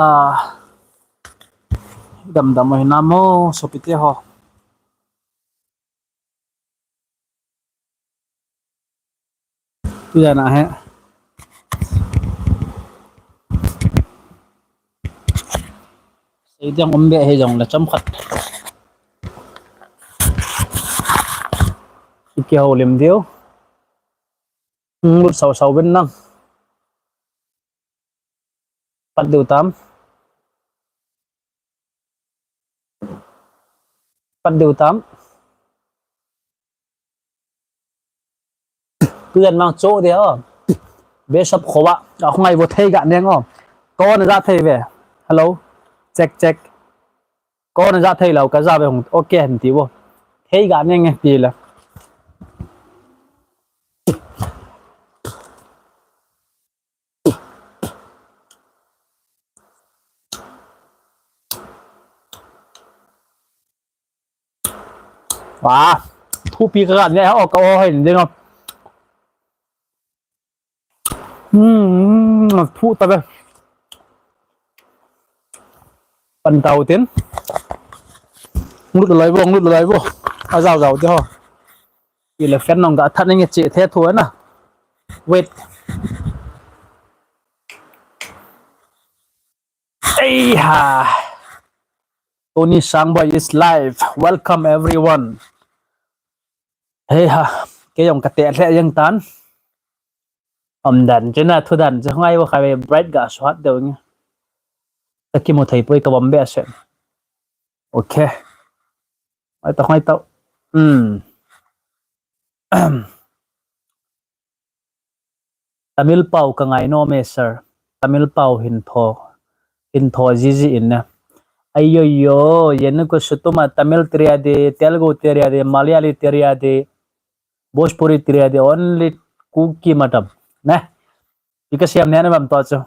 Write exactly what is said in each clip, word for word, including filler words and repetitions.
Ah, damdam u hinam o, sopite ho. Tujan a hi. Sei ding um be hi jong le chomkhat. Kihoulim diu. Lut sau sau vin lang. Pat diu tam. Pat diu tam. Tujan mang cho de o. Be sap khowa. A khungai vo thei ga neng o. Ko na ja thei ve. Hello. Check, check. Ko na ja thei lou ka ja ve hung. Okay, hin ti vo. Thei ga neng e ti la. Wa, thupi ka ne o ka o hin ding o. Hmm, thu ta ve. Pan tau tin. Lut lai vo, lut lai vo. A jau jau te ho. Elephant nong ka that nge che the thu na. Wait. Ei ha. Tony Sangboy is live. Welcome everyone. Hei ha. Kei jong ka te le jeng tan. Umdan chena thudan chu ngai vo kha ve bright ga suhat deu nge. Ta kimu thei poi ka bom be se. Okay. Ai ta ngai ta. Hmm. Tamil pau ka ngai nom e, sir. Tamil pau hin tho, hin tho jiji in na. Ayyoyo, yennuku sutuma Tamil teriyade, Telugu teriyade, Malayali teriyade, Bhojpuri teriyade, only Kuki matam. Ne? Ika siam ne na bam to chu.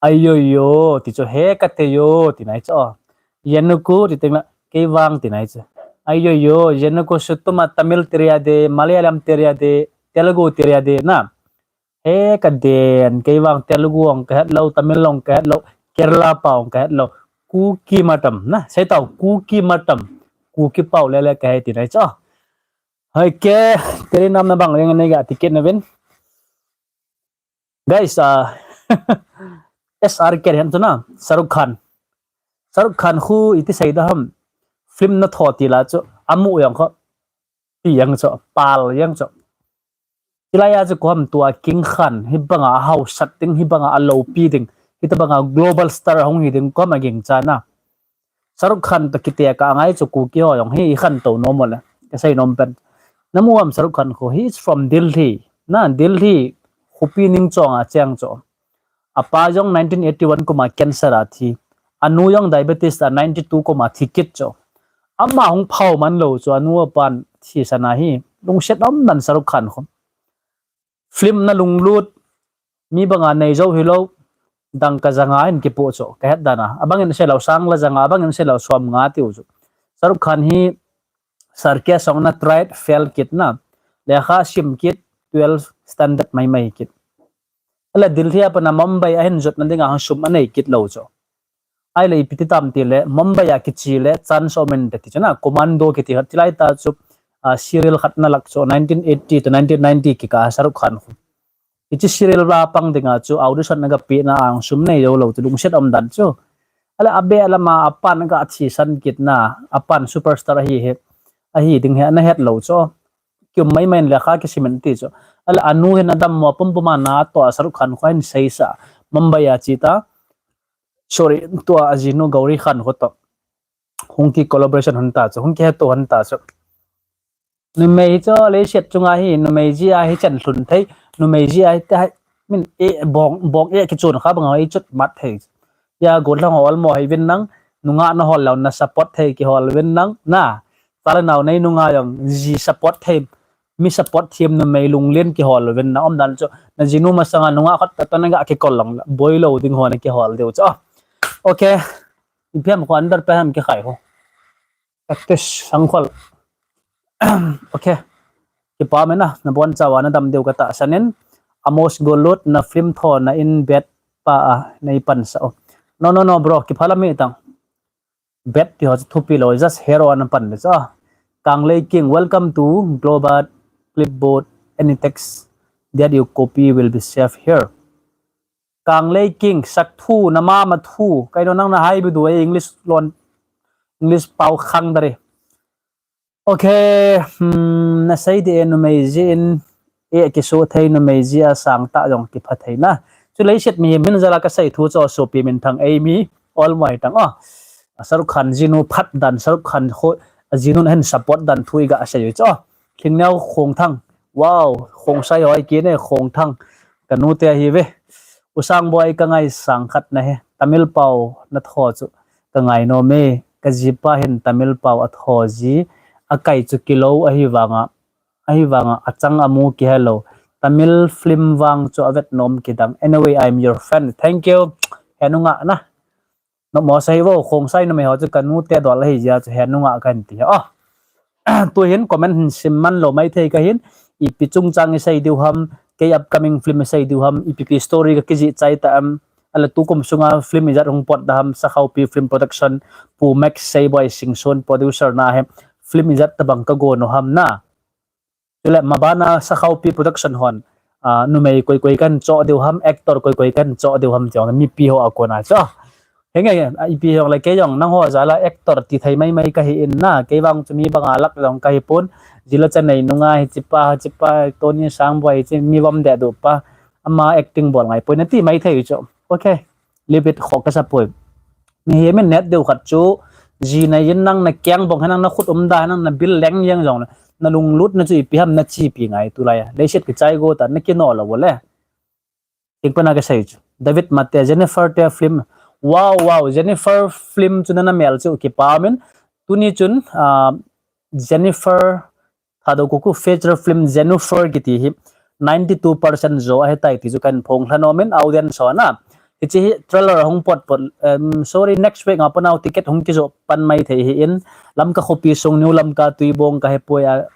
Ayyoyo, ti chu he ka te yo, ti nai chu. Yennuku, ti teng la, kei vang, ti nai chu. Ayyoyo, yennuku sutuma Tamil teriyade, Malayalam teriyade, Telugu teriyade, na. He ka den, kei vang Telugu ong ka het lou, Tamil ong ka het lou, Kerala pau ong ka het lou. Kuki matam, na. Sei tau, Kuki matam. Kuki pau le le ka he ti nai chu. Hoi ke, teri nam na bang, yang ne ga ticket na vin. Guys, ah, S R K hian chu na, Shahrukh Khan. Shahrukh Khan khu iti sei da ham, film na tho ti la chu, amu yang kho, pi yang chu, pal yang chu. Tilai a chu ko ham tua King Khan, hi banga a hausat ding, hi banga a lopi ding, hi ta banga global star hung hi ding ko ham a ging cha na. Shahrukh Khan to kiti ka ngai chu Kuki ho jong hi i khan to nom le. Ka sei nom pen. Na mu am Shahrukh Khan khu, he is from Delhi. Na Delhi, khupi ning chong a cheng chu. Apa jong nineteen eighty-one kum a cancer a thi. Anu jong diabetes a ninety-two kum a thi kit chu. Ama hung phau man lou chu, anu apan thisan a hi. Lungset um nan Shahrukh Khan khu. Film na lunglut, mi banga nei jou hilou, dangka janga in kipu chu, ka het dan a. Abang in sei lou sang la janga, abang in sei lou som nga tiu chu. Shahrukh Khan hi circus song na tried, fail kit na. Lekha sim kit, twelve standard mai mai kit. Ala Delhi a pana Mumbai a hin jot na dinga hang sum a nei kit lou chu. Ai le ipi ti tam ti le, Mumbai a kichi le, chance om in ti chu na, commando kiti khat tilai ta chu, ah, serial khat na lak chu, nineteen eighty to nineteen ninety kika Shahrukh Khan khu. Hichi serial la pang dinga chu, audition na ga pi na ang sum nei jou lou chu, lungset um dan chu. Ala abe lama apan ga thisan kit na, apan superstar ahi he, ahi ding he, na het lou chu. Kium mai mai in lekha kisim in ti chu. Ala anu hin adam mo pum pum a na to a Shahrukh Khan khu hin sei sa, Mumbai a chi ta. Sorry, tua ajinu Gauri Khan khu to. Hung ki collaboration hon ta chu, hung ki het to hon ta chu. Numei chu leiset chunga hi, numei ji a hi chan lhun thei, numei ji a hi te hai, min e bong, bong e kichun kha bang a hi chut mat thei. Ya gollhang hol mo hi vin nang, nunga na hol lou na support thei kihol vin nang, na. Pala nau nei nunga jong ji support thei, mi support thiem numei lunglen kihol vin na um dan chu, na jinu masanga nunga khat ta to na ga kikol lang la, boi lou ding ho na kihol deu chu. Okay. Ipi ham ko under pa ham kikhai ho. Practice sangkhol. Okay. Kipa mena, na bon chawa na dam deu ka tahsan in. Amos Gollhang na film tho na in bet pa a, na i pan sa o. No, no, no, bro, kiphala mi tang. Bet ti ho chu thupi lo, just hero ana pan le cha. Kanglei King, welcome to Global Clipboard. Any text that you copy will be saved here. Kanglei King, sak thu, na mama thu, kaino nang na hai bu du e English lon, English pau khang dari. Okay, hmm, na sei di e numei ji in, e kisu thei numei ji a sang ta jong kipha thei na. Chu leiset mihem hin jala ka sei thu chu sopi min thang ei mi, all mai tang o. A Shahrukh Khan jinu phat dan, Shahrukh Khan ho, a jinu na hin support dan thu i ga sei chu. Thingneo Khongthang, wow, Khongsai hoi ki ne Khongthang, ka nu te hi ve. U Sangboi ka ngai sang khat na he, Tamil pau na tho chu. Ka ngai nom e, ka jipa hin Tamil pau a tho ji, a kai chu kilo ahi vanga, ahi vanga, a chang a mu kihe lo. Tamil film vang chu a vet nom kidang. Anyway, I'm your fan. Thank you. He nunga na. No mo sei vo, Khongsai numei ho chu ka nu te dol ahi jia chu he nunga ka hin ti. Oh. Tu hin comment hin sim man lo mai thei ka hin, ipi chungchang i sei diu ham, kei upcoming film i sei diu ham, ipi pi story ka kiji chai ta am, ala tu kum sunga film ijat hung pot da ham, Sakhaupi Film Production, Pu Max Seiboi Singson producer na he, film ijat tabang ka go no ham na. Chule mabana Sakhaupi Production hon, ah, numei koi koi kan cho diu ham, actor koi koi kan cho diu ham tiang mipi ho a kona cho. Henge, ah, ipi jong le kei jong nang ho jala actor ti thei mai mai ka hi in na, kei vang chu mi banga lak jong ka hi pon, jila cha nei nunga hi chipa, chipa, Tony Sangboi chi mi vom de du pa, ama acting bol ngai poi na ti mai thei chu. Okay, leave it kho ka sa poi. Mihem in net deu khat chu, ji na yin nang na kiang bong, he nang na khut um da, he nang na bil leng yang jong le, na lunglut na chu ipi ham na chi pi ngai tu lai a. Leiset kichai go ta, na kino lo le. King pana ka sei chu. David Mate, Jennifer te film. Wow, wow, Jennifer film chu na na mel chu kipa min. Tuni chun, ah, Jennifer Thadou Kuki feature film Jennifer kiti hi ninety two percent jo ahi tai ti chu kan phong lha nom in audience ho na. Hichi hi trailer hung pot pot, um, sorry, next week a panau ticket hung kijo pan mai thei hi in Lamka khopi sung New Lamka Tuibong ka he poi a,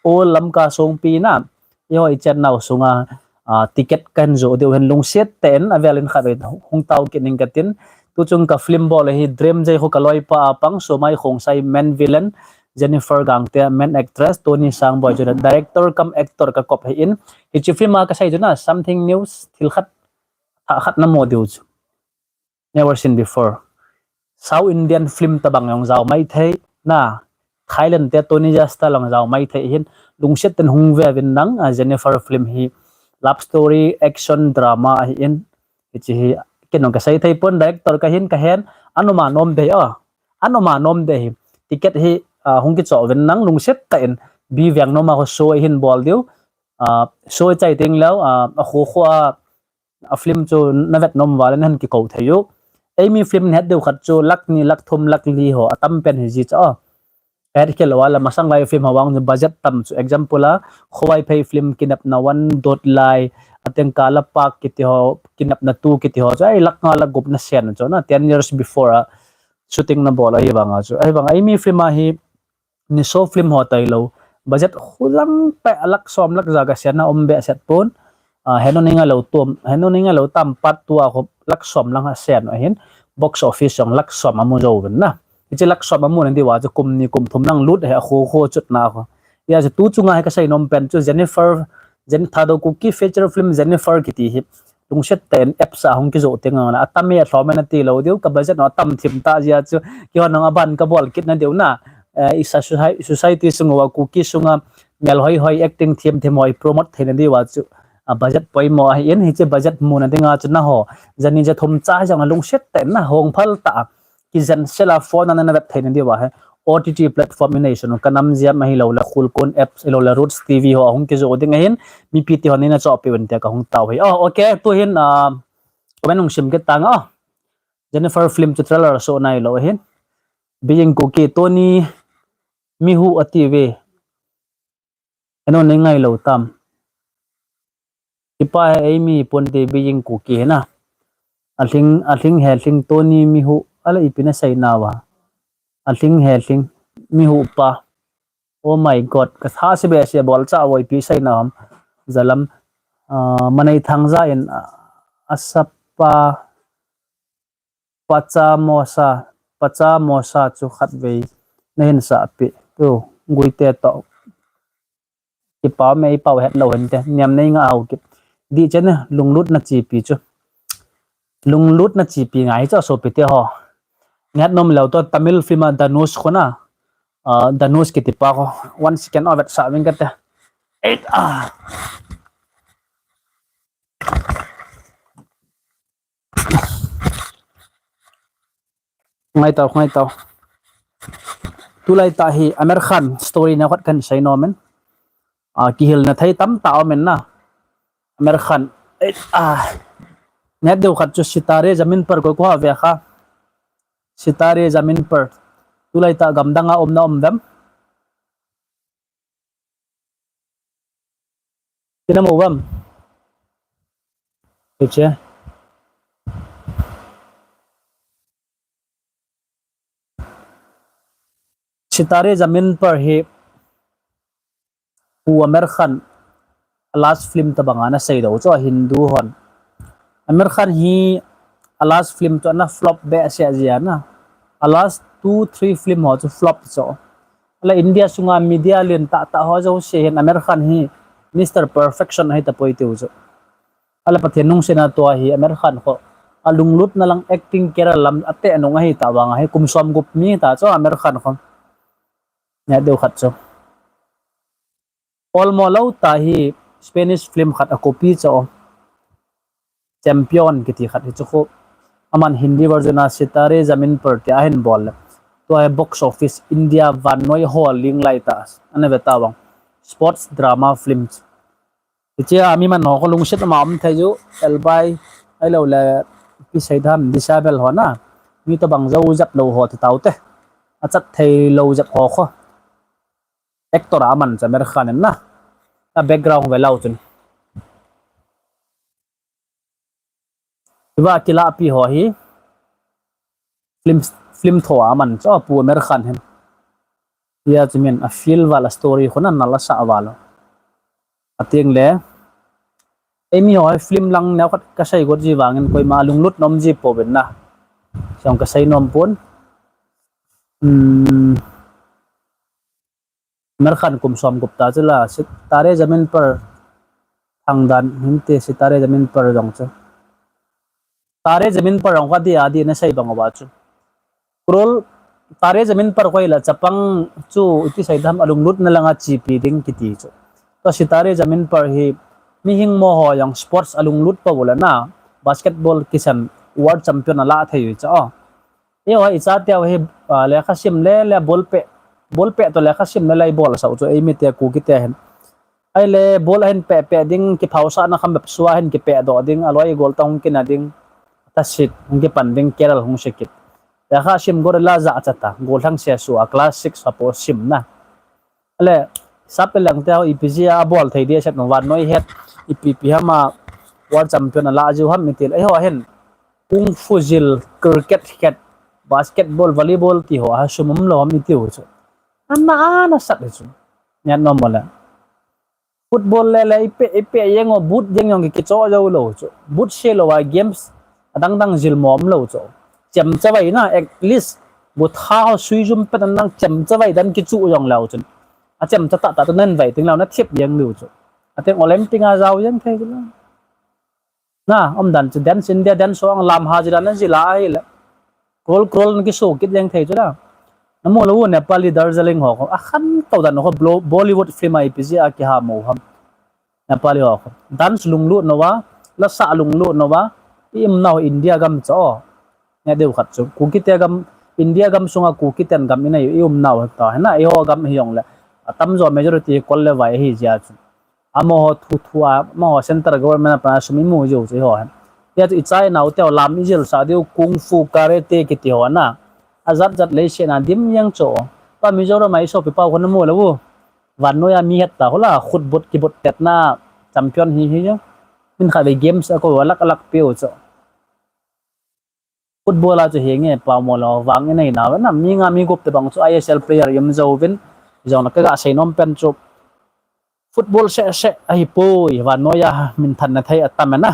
Old Lamka sung pi na. I ho i chen nau sunga, ah, ticket kan jo deu hen lungset te en avel in khat ve hung tau kit ning ka tin. Tu chung ka film bol hi Dream Jai ho ka loi pa a pang, Somai Khongsai main villain, Jennifer Gangte main actress, Tony Sangboi chu director cum actor ka kop hi in. Hichi film a ka sei chu na something new, thil khat, thil khat na mo diu chu. Never seen before. South Indian film tabang jong jao mai thei na, Thailand te Tony Jaa style jong jao mai thei hin, lungset ten hung ve vin nang, ah, Jennifer film hi love story, action, drama hi in, hichi hi, ken jong ka sei thei pon director ka hin ka hen, anoma nom de, ah, anoma nom de hi, ticket hi, ah, hung kicho vin nang lungset ta in, bi veng noma ho show hin bol diu, ah, show chai ting leo, ah, a khu khu a, a film chu na vet nom val in han kiko thei u. Eimi film het deu khat chu lakh ni, lakh thum, lakh li ho atam pen hi ji cha. Pet ke lo ala masang lai film ho vang chu budget tam chu example a, Khowai Phei film Kinapna one, Dotlai, ateng Kala Pak kiti ho, Kinapna two kiti ho chu ai lakh nga lakh gup na sen chu na ten years before a shooting na bol ahi vang a chu. Ahi vang eimi film a hi Niso film ho tailou. Budget khu lang pe lakh som lakh ja ka sen na um be set pon. Ah, heno ninga lo tum, heno ninga lo tam part two a khu lakh som lang a sen ahin. Box office jong lakh som amu jo vin na. Hichi lakh som amu na diu a chu kum ni kum thum lang lut he khu khu chut na khu. Ya chu tu chunga he ka sei nom pen chu Jennifer, Jen Thadou Kuki feature film Jennifer kiti hi. Lungset ten apps a hung kijo teng a, atam e a lhom e na ti lo diu, ka budget no atam thim ta jia chu, kihon nang aban ka bol kit na diu na, eh, i sa society, society sunga Kuki sunga mel hoi hoi acting thim thim hoi promote thei na diu a chu, a budget poimo ahi in, hichi budget mu na dinga chu na ho, jani ja thum cha jong a lungset ten na hong phal ta a. Kijen sela phone a na vet thei na diu a he. O T T platform in nation ka nam jia ma hi lo la Khulkun apps hi lo la Roots T V ho hung kijo ding ahin mipi ti ho ni na cho pe un te ka hung tau hi. Oh, okay, tu hin, ah, comment hung sim kit tang a. Jennifer film chu trailer so nai lo ahin. Being Kuki Tony Mihu ati ve. Eno nei ngai lo tam. Kipa he eimi pon te Being Kuki he na. Alhing, alhing he lhing Tony Mihu, ala ipi na sei na va. Alhing he lhing Mihu pa. Oh my God, ka tha se be se bol cha voi pi sei na ham. Jalam, ah, Manei Thangja in, ah, asapa Pacha Mosa, Pacha Mosa chu khatvei nahin sahpeh tu, Guite toh. Kipa mei pau het lou hinte, niam nei nga hau kit. Di chene, Lunglut na chipi chu. Lunglut na chipi ngai chu, sopite ho. Ngat nom lou to Tamil film a Dhanush khuna. Ah, Dhanush kitipa ko. One second, oh, vet sa ving kate. Eight, ah. Ngai tau, ngai tau. Tulai tah hi Aamir Khan story na khat kan sei nom in. Ah, kihilna thei tamtah um in na. Aamir Khan, eh, ah. Ngat deu khat chu Sitare Zameen Par ko ko ha ve kha. Sitare Zameen Par. Tulai tah gamdang a umna um dem. Tina mo bam. Hiche. Sitare Zameen Par hi Pu Aamir Khan a last film tabang ana sei dou chu Hindu hon. Aamir Khan hi a last film chu ana flop behseh jia na. A last two, three film ho chu flop chu. Ala India sunga media lien tah tah ho jouse hin Aamir Khan hi Mister Perfection ahi tapoi tiu chu. Ala Pathen nungsetna tua hi Aamir Khan kho. A lunglutna lang acting career lam a teh nung ahi tah vang ahi kum som gup mi ta chu Aamir Khan kho. Ngai deu khat chu. Olmo lou tah hi Spanish film khat a copy chu. Champion kiti khat hi chu kho. Aman Hindi version a Sitare Zameen Par tia ahin bol le. Tua hi box office India vannoi ho ling lai tah. Ana ve ta vang. Sports drama films. Hiche a mi man ho kho lungset ama um thei chu, elbai, ahilou le, ipi sei dam, disable ho na. Mi tabang jou jep lou ho ti tau te. A chat thei lou jep ho kho. Actor a man chu Aamir Khan in na. A background ve lou chun. Hiva kilapi ho hi film, film tho a man chu Pu Aamir Khan hin. Hia chu min a feel val a story khun a nal a sa val. A tiang le. Ei mi ho hi film lang neo khat ka sei got ji vangin koima lunglut nom ji pouvin na. Siang ka sei nom pon. Hmm. Aamir Khan kum som gup ta chu la, Sitare Zameen Par thang dan, hinte Sitare Zameen Par jong chu. Tare Zameen Par jong kha dia, dia na sei bang uva chu. Cruel, Tare Zameen Par koi la chapang chu iti sei dam a lunglutna langa chipi ding kiti chu. Tua Sitare Zameen Par hi mihing mo ho jong sports a lunglut pa ula na, basketball kisan world champion a la thei u chu. Eiho, i chate ho hi, ah, lekha sim le, le ball peh, ball peh toh lekha sim le lai bol asah u chu, ei mite Kuki te hin. Ahile ball ahin peh peh ding, kiphaosahna kham bep sua hin kipeh doh ding, aloi goal tah hung kina ding, tasit, hung kipan ding, career hung se kit. Lekha sim Gorilla jachat a, gollhang se sua, class six a po sim na. Ale, sap le lang te ho ipi jeh a bol thei dia set no vannoi het, ipi pi ham a world champion a la jiu ham i ti le, eiho hin, kung fu jil, cricket khet, basketball, volleyball ti ho, a sum um lou ham i tiu chu. Ana, ana sat hi chu. Ngat nom mo le. Football le le, i peh, i peh jeng o, boot jeng jong ki, kicho jou lou chu. Boot se lou a games, adang dang jil mo um lou chu. Chemcha vai na, at least, bu tha ho sui jum pet an dang chemcha vai dan kichu jong lou chun. A chemcha tah tah tu nan vai ting lou na thip jeng lou chu. A teng Olympic a jao jeng thei chu la. Na, um dan chu dance India dance song lam ha jila na jila ahile. Crore crore na kiso kit jeng thei chu la. Na mu lou Nepali Darjeeling ho ko. A khan to dan ho Blo-, Bollywood film a ipi jeh a kiha mo ham. Nepali ho ko. Dance lunglut nova, lasa lunglut nova. I um nau India gam chu. Nge deu khat chu. Kuki te gam, India gam sunga Kuki ten gam i nei u i um nau ta. Hena eiho gam hi jong le. Atam jo majority kol le vai hi jia chu. Amaho thu thu a, amaho central government a pa sum i mu jiu chu eiho hen. Hia chu i chai nau teu lam i jil sa diu kung fu karate kiti ho na. A jat jat lei se na dim jeng chu. Pa Mizoram a i sopi pau khun na mu lou u. Vannoi a mi het ta ho la, khut but ki but tet na champion hi hi jeng. Min khat ve games a ko alak alak pe u chu. Football a chu hi nge pa mo lou vang i nei nau na mi nga mi gup te bang chu I S L player i um jou vin jong na ka ga sei nom pen chu football se se ahi poi vannoi a min than na thei atam na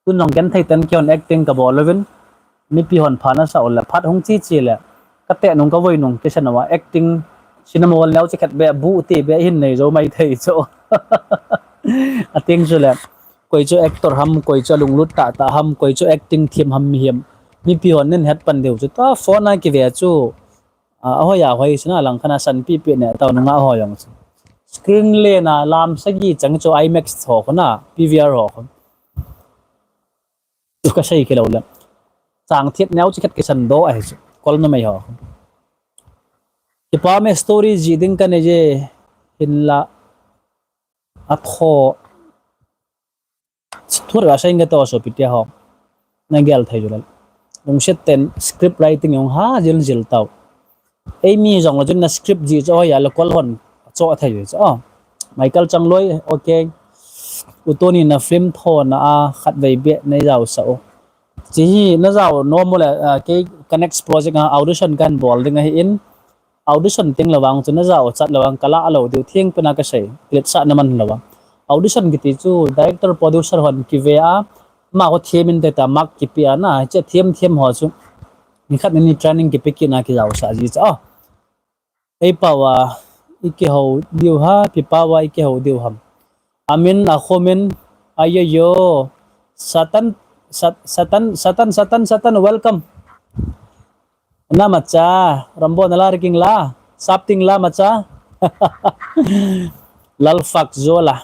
tun jong gen thei ten kion acting ka bol vin Mipi hon pha nasah u le, phat hung chi chi le, ka teh nung ka voi nung kisan uva, acting, cinema hall neo chi khat be, bu ti be, hin nei jo mai thei chu. Ating chu le, koi chu actor ham, koi chu lunglut tah tah ham, koi chu acting thiam ham mi hiam. Mipi hon nin het pan diu chu, ta phone a kive chu, a, ahoi a hoi sina lang khana san pi pi ne, tau nunga hoi jong chu. Screen le na, lam sagi chang chu IMAX ho khona, PVR ho khon. Ka sei kilou le. Chang thiet neo chi khat kisan do ahi chu. Kol na mai ho. Kipa me story ji ding ka nei je hinla. Atho. Thur ga sei nge to so pitia ho. Na gel thei ju le. Lungset ten script writing jong ha jil jil tau. Ei mi jong le chun na script ji chu hoi a le kol hon cho thei u chu. Michael Changloi, okay. U Tony na film tho na a khat vei be nei jao sa u. Chi hi na jao nom u le, ah, kei ka next project a audition kan bol ding ahi in. Audition ting lawang chu na jao chat lawang ka la lo diu thing pena ka sei. Clip sa na man lawang. Audition kiti chu director producer hon kive a ma ko thiam in te ta mark kipi a na che thiam thiam ho chu. Ni khat ni training kipi kina kijao sa ji cha. Ei pawa, i kihou diu ha, pi pawa i kihou diu ham. Amin, a khomin, ayo yo. Satan, sat, Satan, Satan, Satan, Satan, welcome. Na macha, Rambo na la riking la, sapting la macha. Lalfak Zola.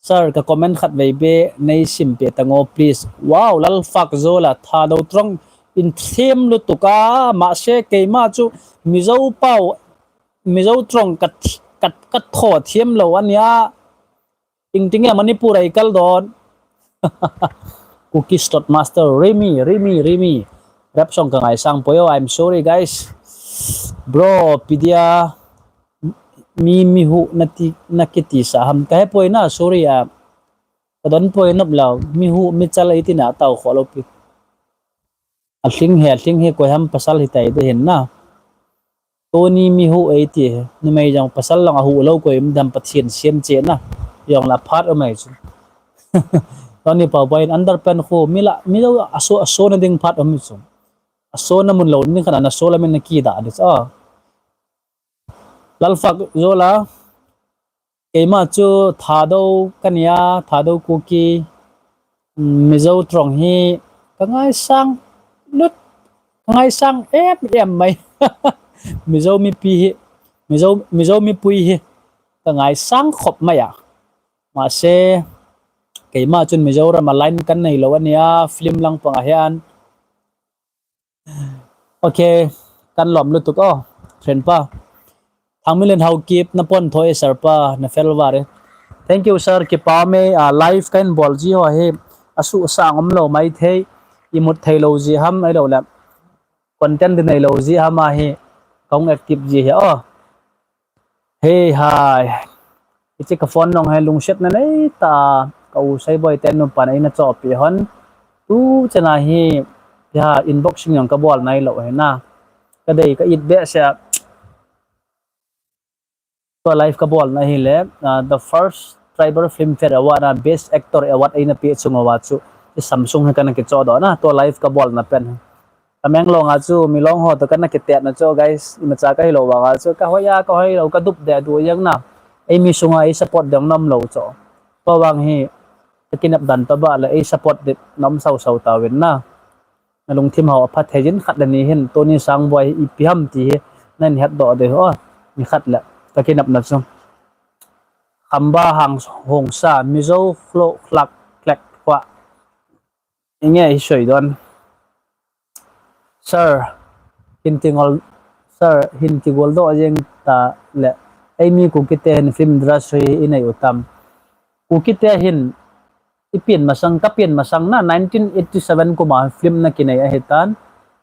Sir, ka comment khat vei be nei sim pe tango, please. Wow, Lalfak Zola, Thadou Trong in thiam lutuk a, ma se keima chu Mizo pau, Mizo Trong ka, ka, ka tho thiam lo ania. Ing ting e Manipur ai kal don. Cookie Stot Master, Rimi, Rimi, Rimi. Rap song ka ngai sang poyo, I'm sorry guys. Bro, pidia. Mi, mi hu na ti, na kiti sa ham. Ka he poi na, sorry a. Ka don poi nop lau. Mi hu, mi chal ei ti na tau kho lo pi. A hling he, a hling he koi ham pasal hi tai de hin na. Tony mi hu ei ti he. Ni mai jong pasal long a hu lo koi um dam Pathian siam che na. Jong la phat o mai chu. Tony pa bai underpant khu mi la, mi lo a so, a so na ding phat o mi chu. A so na mun lo ni khan a na so la min na ki da de cha. Lalfak Zola, keima chu Thadou ka nia, Thadou Kuki, mm, Mizo Trong hi ka ngaisang lut, ka ngaisang em em mai. Mizo mipi hi, Mizo, Mizo mipui hi ka ngaisang khop mai a. Ma se, keima chun Mizoram a line kan nei lo ania, film lang pang a hian. Okay, kan lom lutuk o, friend pa. Thangmilen Haokip, na pon tho e sir pa, na fel vare. Thank you sir, kipa me, a, live kan bol ji ho hi, a su sang um lo mai thei, i mut thei lo ji ham, ai lo le. Content di nei lo ji ham a hi, kong active ji hi o. Hey, hi. Hiche ka phone nong he lungsetna nei ta, ka u Saiboi te nu pan eina chohpeh hon. Tu chana hi, ya, unboxing jong ka bol nai lo hi na. Ka dei ka it behseh a. Tua live ka bolna hi le, ah, the first Tribal Filmfare Award na Best Actor Award eina peh chung uva chu, i Samsung hi kana kichoh doh na, tua live ka bolna pen. Tamenglong a chu, Milong ho to kana kitetna chu, guys, imacha ka hilou vang a chu, ka hoi a, ka hoi lou, ka dup deh duh jeng na. Ei mi sunga ei support ding nom lou chu. Tua vang hi, ka kinep dan tabang le ei support ding nom sau sau tauvin na. Na lungthim ho a pha thei jin khat le ni hin, tuni Sangboi hi ipi ham ti hi, nan het doh ding ho, ni khat le, ka kinepna chu. Khamba hang hong sa, Mizo khlo khlak klek khwa. Inge hi soi don. Sir, hin ti ngol, sir, hin ti gol doh jeng ta le. Ei mi Kuki te hin film industry i nei u tam. Kuki te hin i pian masang, ka pian masang na nineteen eighty seven kum a film na kinei ahi tan.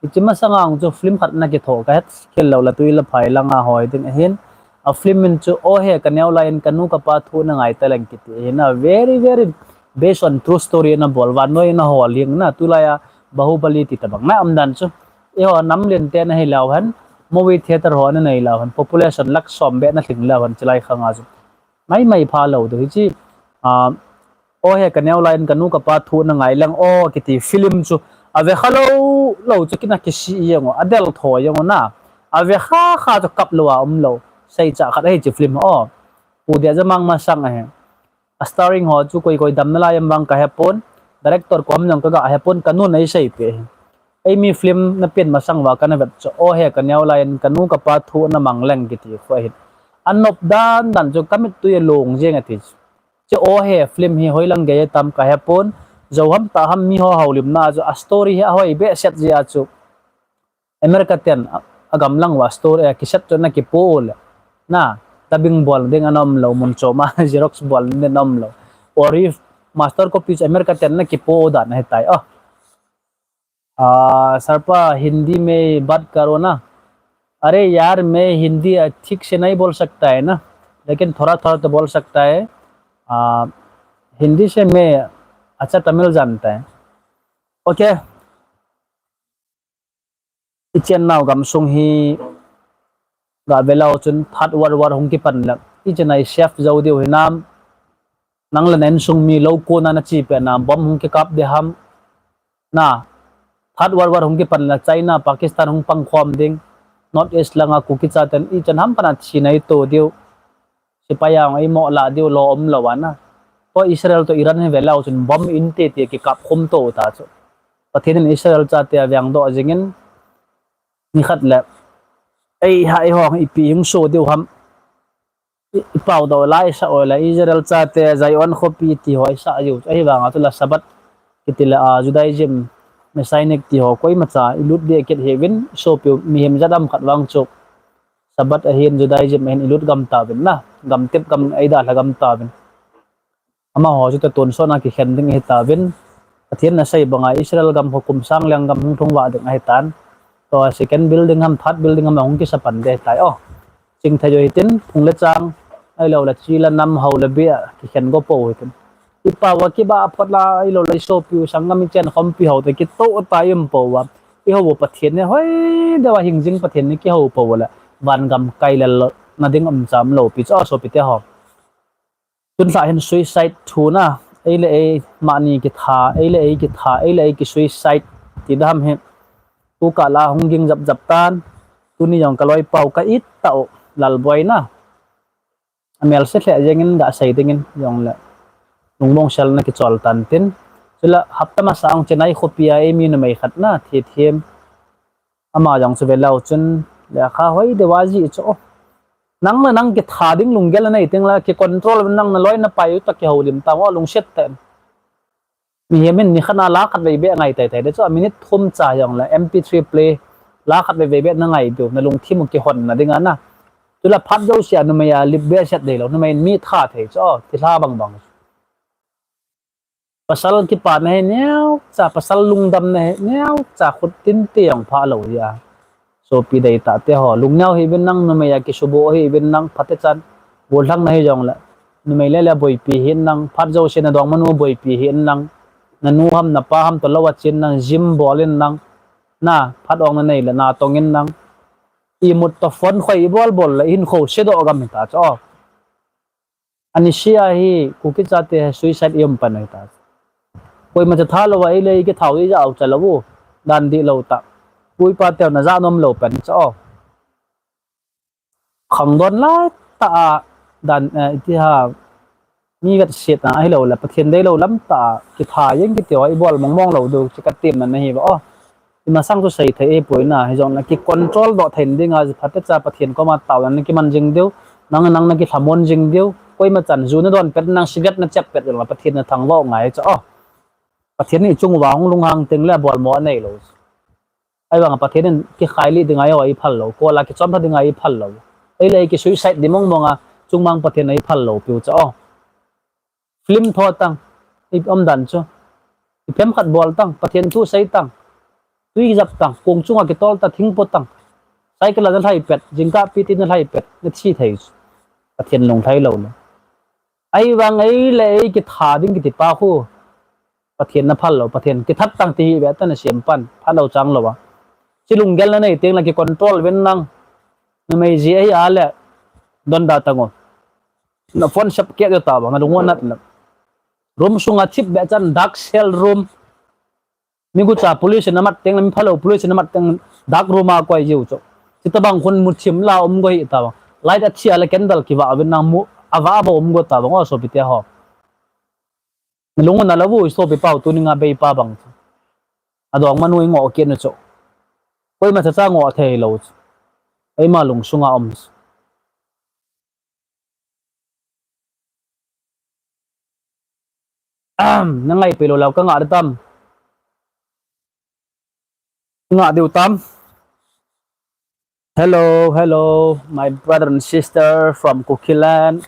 Hiche masang a chu film khat na kitho ka het khel lou la tui la phai langa hoi ding ahin. A film min chu O He Ka Neo Lai In Ka Nu Ka Pa Thu Na Ngai Taleng kiti ahin a very, very based on true story na bol vannoi na hol jeng na tulai a Bahubali ti tabang na um dan chu. Eiho nam lien te na hilou hen, movie theater ho na neilou hen, population lakh som beh na lhing lou hen, chulai khang a chu. Mai mai pha lou ding hiche, ah, O He Ka Neo Lai In Ka Nu Ka Pa Thu Na Ngai Lang O kiti film chu, Ave kha lou, lou chu kina kisi jeng u, adel tho jeng u na. Ave kha kha chu kap lou a um lou. Seicha khat ahi chi film o. Pu Diajamang masang ahi. A starring ho chu koi koi dam nalai em vang kahepon. Director kom jong kaga hepon, kanun eiseipeh hi. Eimi film napen masang uva kana vet chu, o he kaneo lai in kanu kapa thu namang leng kiti khu ahin. Anop dan dan chu kamit tui along jeng ati chu. Chu o he film hi hoilang gei tam kahepon. Jou ham tah ham miho houlimna chu a story hi ahoi behseh jeh a chu. America ten a, agam lang uva story a kiset chu nakipo le. Na, dubbing bol ding ana um lou mun chom a, Xerox bol ding ana um lou. Or if master copy chu America ten nakipo dan ahitai o. आ, सरपा, हिंदी में बात करो ना। अरे यार, मैं हिंदी ठीक से नहीं बोल सकता है ना, लेकिन थोड़ा थोड़ा तो बोल सकता है। आ, हिंदी से मैं अच्छा तमिल जानता है। OK। Ichan nau gamsung hi ga velou chun Third World War hung kipan le, ichan a i safe jou diu hinam, nang le na insung mi lou kona nache peh nam, bomb hung kikap ding ham, na, Third World War hung kipan le China, Pakistan hung pangkhom ding, North East langa Kuki chaten ichan ham pana thi naito diu. Sepai a eimo lah diu lou umlou ana. Tua Israel toh Iran hi velou chun bomb in tete kikap khum to ta chu. Pathen in Israel chate avengdoh jingin, nikhat le, ei ha ei hong ipi hung so diu ham. I, ipau doh laisa oi le Israel chate Zion khopi ti ho isa jiu. Ahivanga chula Sabbath kiti le a Judaism, Messianic ti ho koimacha ilut ding kit hiuvin, sopiu mihem jat ham khat vang chu Sabbath ahin, Judaism ahin ilut gam tauvin na, gamtep gam eidalha gam tauvin. Amaho chu tatonsot a kikhen ding ahitauvin. Pathen in asei banga Israel gam ho kum sang lenggam hung lhung vah ding ahitan. Tua second building ham, third building ham ahung kisapan ding ahitai o. Chingthei jo hitin, phung le chang, ahiloule chi le nam, hao le beh a kikhen go pou hitin. Ipau a kibah phot la, ahiloule isopiu sanggam ichen khompi ho te kitoh tai um pouva. Ihou u Pathen hi hoi deuva hing jing Pathen hi kihou pou le, van gam kai lel na ding umcha umlou pi chu a sopite ho. Tunlhah hin suicide thu na, ei le ei mahni kitha, ei le ei kitha, ei le ei ki suicide ti dam hi. Tukah la hung ging jap jap tan, tuni jong kaloipau ka it tah u, Lalboi na. Amelse lheh jengin gasei dingin jongle, lungmong selna kichol tan tin. Chule hapta masa ong Chennai khopi a eimi numei khat na, thi thim. Ama jong chu velou chun, lekha hoi deuva ji chu o. Nang le nang kitha ding lunggel nei teng la, kicontrol nang naloi napai u toh kihoulim tang o, lungset tah in. Mihem in nikhat a la khatvei beh ngai teitei ding chu, a minute thum cha jongle MP three play, la khatvei vei beh nangai diu, nalungthim u kihonna dinga na. Chule phat jouse a numei a lip behseh deilou, numei in mi tha thei chu o, thilha bang bang. Pasal kipana hi neocha, pasal lungdamna hi neocha, khut tin te jong phalou hi a. Sopi deitah teho, lungneo hih uvin lang, numei a kisuboh hih uvin lang, phatechan gollhang nahi jongle, numei le le boipi hih in lang, phat jouse nadongmanu boipi hih in lang, nanu ham napa ham toh lou a chen lang, gym bol in lang, na, phat ong nanei le natong in lang, imut toh phone khoi ibol bol le ihinkho sedoh gam hita chu o. Anise a hi Kuki chate suicide ium pan ahita. Koima cha tha louva ei le ei kitha u ijat u cha lou u, dan dihlou tah. Pu ipa teu najah nom lou pen chu o. Khangdon lai tah a dan, eh, iti ham, mi vetsetna ahiloule Pathen deilou lam tah a kitha jeng kiti ho ibol mongmong lou diu chu katemna ahi va o. Imasang chu seithei ahipoi na, hijongle kicontrol doh thei dinga phatecha Pathen koma taona nakiman jing diu, nang nang nakilhamon jing diu, koima chan ju nadon pet nang, cigarette nachep pet jongle Pathen nathangvah u ngai chu o. Pathen in ichung uva hung lunghang tengle bolmo aneilou. Ahivanga Pathen in kikhailih dinga eiho eiphal lou, kol a kichonpha dinga eiphal lou. Ei le ei ki suicide ding mongmonga chungmang Pathen in eiphal lou piu chu o. Film tho tang, i umdan chu. Ipi ham khat bol tang, Pathen thu sei tang. Tui kijap tang, kong chunga kitol tang, thing po tang. Cycle a nalhai pet, jingkah pi ti nalhai pet, nathi thei chu. Pathen lunglhai lou le. Ahivang ei le ei kitha ding kiti pa khu, Pathen naphal lou, Pathen kithat tang ti hi ve ta nasem pan, phalou chang louva. Chi lunggel nanei tengle kicontrol uvin lang. Numei ji ahi a le, donda tang o. Na phone sap keh jo tauva, nalung u anat le. Room sunga thipbeh chan dark cell room. Mi gucha police in amat teng le, mi phalou police in amat teng, dark room a koi jiu chu. Chuti bang khun muthim la um go hi tabang. Light athi a le candle kivah uvin lang mu, avah a bou um go tabang o sopite ho. Lung u na lou u sopi pau, tuni nga bei pa bang chu. Adong manu i ngoh kit nu chu. Koima chacha ngoh thei lou chu. Eima lungsunga um chu. Ahem, na ngai pei lou lou ka ngah di tam. Ngah diu tam. Hello, hello, my brother and sister from Kukiland.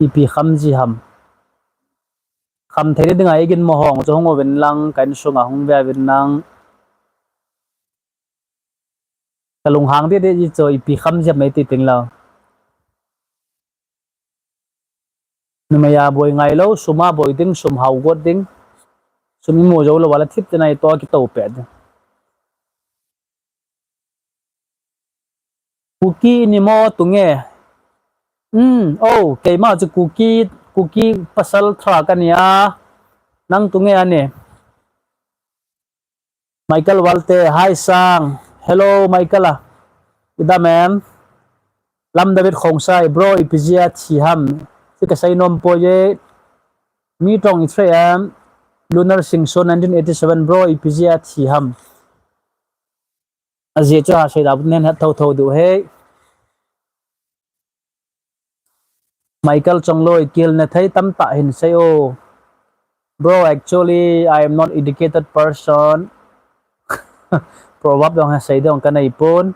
Ipi kham ji ham. Kham thei dinga igin mo hong chu hung uvin lang, ka insunga hung ve uvin lang. Ka lunghang deh deh ji chu ipi kham ji ham ei ti ting lou. Numei a boi ngai lou, sum a boi ding, sum hao got ding. Sum imu jou lou a le thip te nai to kitou peh ding. Kuki ni mo tunge. Hmm, oh, keima chu Kuki, Kuki pasal thra ka ni a. Nang tunge ani. Michael Walte, hi Sang. Hello, Michael a. Ida mem. Lam David Khongsai, bro, ipi jia thi ham. Chu ka sei nom poi e. Mi tong i three am. Lunar Singson nineteen eighty-seven, bro, ipi jia thi ham. Ajeh chu a sei da bun nen het tho tho diu he. Michael Chongloi, kihilna thei tamtah hin sei o. Bro, actually, I am not educated person. Proverb dong ha sei dong ka nei pon.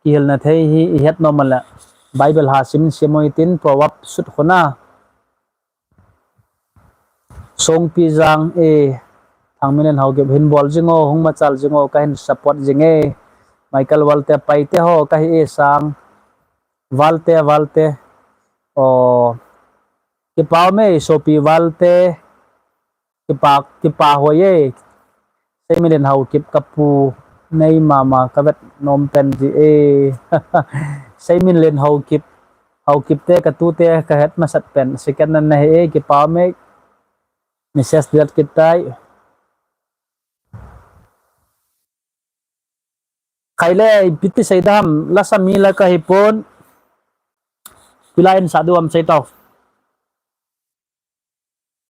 Kihilna thei hi i het nom le. Bible ha sim sim mo itin proverb sut khuna. Songpi Jang e, Thangminlen Haokip hin bol jing o, hung machal jing o, ka hin support jing e. Michael Walte Paite ho, ka hi e Sang. Valte, Valte. O, kipa me, sopi Valte. Kipa, kipa ho ye. Seiminlen Haokip ka pu nei mama ka vet nom pen ji e. Seiminlen Haokip, Haokip te ka tute ka het masat pen. Second nan na he e, kipa me. Message diat kitai. Khaile, ipi ti sei dam, lasa mi la ka hi pon. Pilai in sa duam sei tau.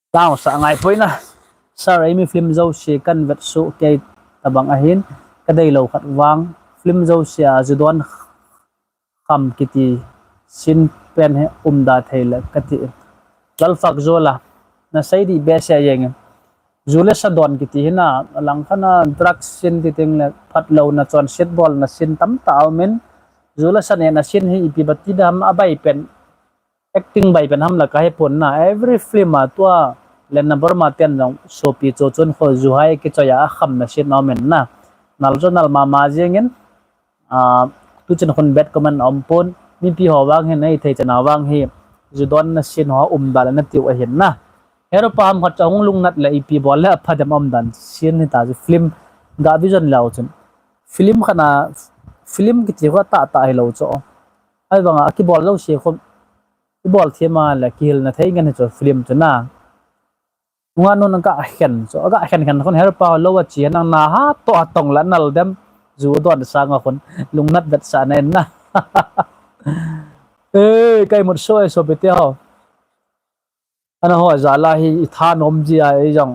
Tao sa ngai poi na. Sir, eimi film jouse kan vet su kei tabang ahin. Ka dei lou khat vang. Film jouse a ju don kham kiti sin pen he umda thei le ka ti. Lalfak Zola, na sei di behseh jeng e. Ju le sa don kiti hi na, alang khat na drug sin ti ting le phat lou na chonset bol na sin tamtah a um in. Ju le sa ne na sin hi ipi bati dam a bai pen. Acting bai pen ham la ka he pon na. Every film a tua le na Burma ten jong sopi cho chun kho ju hai kichoi a kham na sin na um in na. Nal jo nal mama jeng in. A, tu chin khun bad comment a um pon, mipi ho vang hin, ei thei chan a vang hi, ju don na sin ho um da le na tiu ahin na. Hero pa ham khat chu hung lungnat le ipi bol le apha dem um dan sin hi ta chu film ga vision lou chun. Film khat na, film kiti kho tah tah hi lou chu. Ai vang a kibol lou si khum, kibol thima le kihilna thei ngen hi chu film chu na. Nunga nun aga khen chu, aga khen khen khun hero pa lou a chi nang na ha to a tong la nal dem. Ju don sang a khun lungnat vet sa na en na. Ei, kai mut so e sopi te ho. Ana ho jala hi i tha nom ji a ei jong.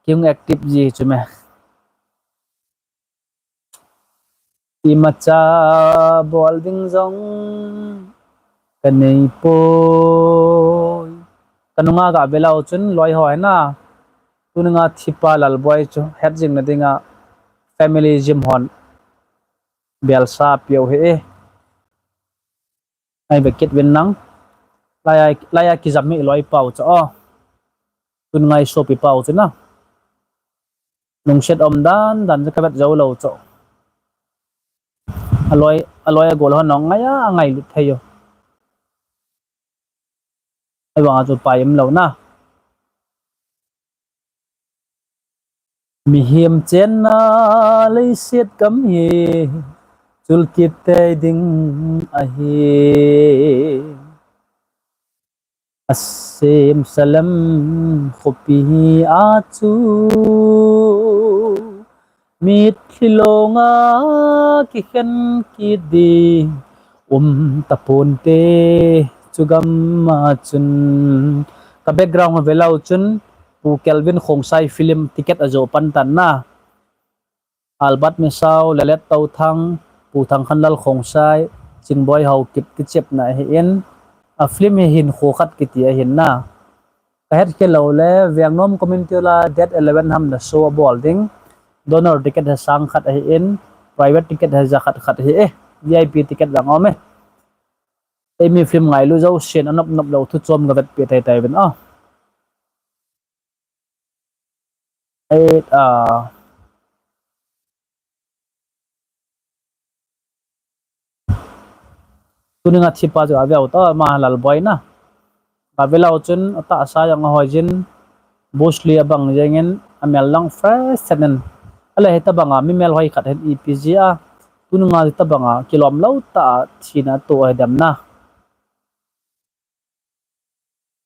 King active ji chu me. Imacha bol ding jong ka nei poi. Ka nunga ga ve lou chun loi ho hi na. Tuni nga thipa Lalboi chu het jing na dinga family gym hon belsa piu hi e. Ai ve kit vin nang. Laiya, laiya kijam hi loi pau chu o. Tun ngai sopi pau chu na. Lungset um dan dan ka vet jou lou chu. Aloi, aloi a gol hon nong ngai a, ngai lut thei u. Ai vang a chu pai um lou na. Mihem chenna leiset gam hi, chul kit tei ding ahi. Sem Salem khopi a chu mitlhi longa kikhen kit ding um taponte chu gam a chun. Ka background ho velou chun Pu Kelvin Khongsai film ticket ajo pan tan na. Albert Misao, Lalet Touthang, Pu Thangkhanlal Khongsai, Chingboi Haokip kichepna ahin, a film hi hinkho khat kiti ahin na. Ka het khel lou le, Vengnom community la date eleven ham na show abol ding. Donor ticket hi sang khat ahin, private ticket hi ja khat khat ahi e, V I P ticket lang um e. Eimi film ngailu jousen anop nop lou thu chom ga vetpi tai tai ven a. Eight, ah. Tuninga thipa chu aveu ta ma Lalboi na. Ka velou chun atahsa jong ahoi jin, Bruce Lee abang jengin, amel lang fresh senin. Ale hitabanga mi melhoi khat hin ipi jia, tuninga hitabanga kilom lou tah a thina atoh hi dem na.